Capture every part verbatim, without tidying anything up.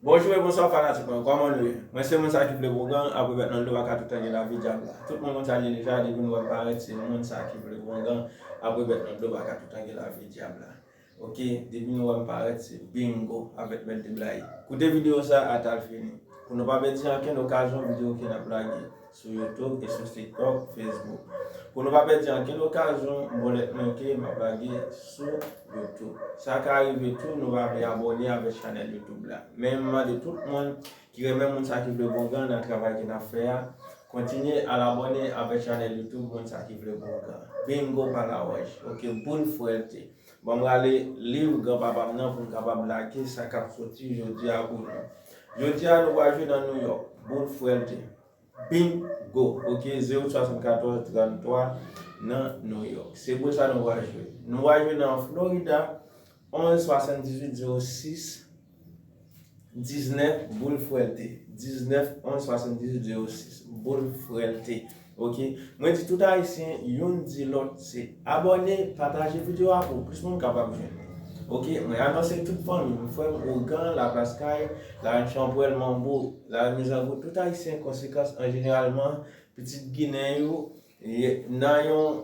Bonjou e bonswa fanatik mwen, kòman nou ye? Mwen se moun sa ki vle bongan, apre bèt nan do pa ka toutan gen lavi dyab la. Tout moun konn sa li deja, depi nou wè m parèt, se moun sa ki vle bongan, apre bèt nan do pa ka toutan gen lavi dyab la. Ok, depi nou wè m parèt, se bingo avèk Mèt Deblayi. Koute videyo sa ata l fini. Pou nou pa pèdi ankenn okazyon videyo ke n ap lage sou YouTube e sou TikTok, Facebook. Pou nou pa pèdi ankenn okazyon, bòlèt mwen ke m ap lage sou YouTube. Sa ka rive tou, nou pa vle abòne avèk chanèl YouTube la. Men m mande tout moun ki renmen moun sa ki vle bongan nan travay ke n ap fè a, kontinye al abòne avèk chanèl YouTube moun sa ki vle bongan. Bingo Palawòj, ok, boul frèlte. Ban m rale liv granpapa m nan pou m kapab lage sa k ap soti jodi a pou nou. Jodi a nou pral jwe nan New York, boul frèlte. Bingo, ok, zewo swasannkatòz tranntwa nan New York. Se boul sa nou pral jwe. Nou pral jwe nan Florida, onz swasanndizuit zewo sis, diznèf, boul frèlte. Diznèf, onz swasanndizuit zewo sis, boul frèlte. Ok, mwen di tout Ayisyen, youn di lòt, se abòne, pataje videyo a pou plis moun kapab jwenn li. Ok, mwen anonse tout fanmi m, frè m, Ougan, Laplas Kay, Larèn Chanpwèl, Manbo, Larèn Mizango, tout Ayisyen, Konsekans an jeneralman, Pitit Ginen yo, ye, nan yon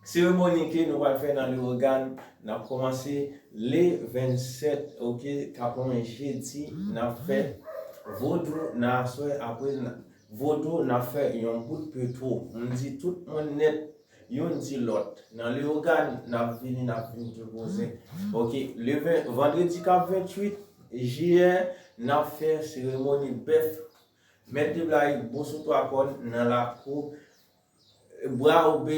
seremoni ke nou pral fè nan Leyogàn, n ap kòmanse le vennsèt, ok, k ap yon jedi, n ap fè vodou nan aswè, apre n-, vodou, n ap fè yon bout petwo. M di tout moun nèt, youn di lòt. Nan Leyogàn, n ap vini, n ap vin depoze. Ok, le ven, vandredi k ap venntuit jiyè, n ap fè seremoni bèf Mèt Deblayi, Bosou Twa Kòn, nan lakou Bwa Obe,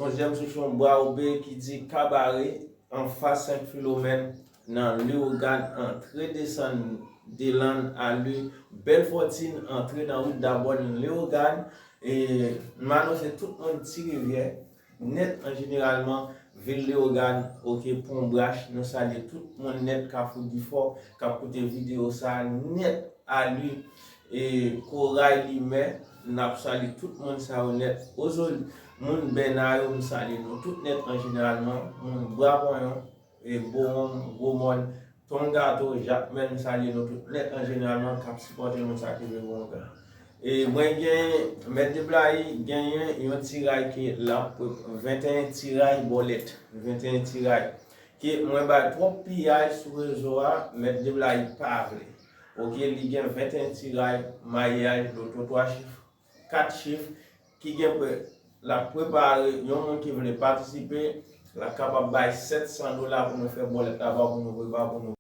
onzyèm seksyon Bwa Obe ki di Kabare, anfas Sent Filomèn, nan Leyogàn, antre desann Delann, ale Bèl Fòtin, antre nan wout Dabòn, Leyogàn. E m anonse tout moun Ti Rivyè, nèt an jeneralman, vil Leyogàn, ok, Pon Brach, nou salye tout moun nèt Kafou Difò k ap koute videyo sa a nèt. Ali, e, Koray Limè, n ap salye tout moun sa yo nèt. Ozoli, moun Bèna yo, m salye nou tout nèt an jeneralman. Moun Bwa Ponyon, e, Bowonm, Gwo Mòn, Ton Gato, Jakmèl, m salye nou tout nèt an jeneralman k ap sipòte moun sa ki vle bongan. E mwen gen, Mèt Deblayi genyen yon tiray ke l ap, venteyen tiray bòlèt, venteyen tiray. Ke mwen bay twòp piyay sou rezo a, Mèt Deblayi pa vle. Ok, li gen venteyen tiray, mayaj, loto twa chif, kat chif, ki gen pre-, l ap prepare, yon moun ki vle patisipe, l ap kapab bay sèt san dola pou nou fè bòlèt la ba pou nou prepare pou nou.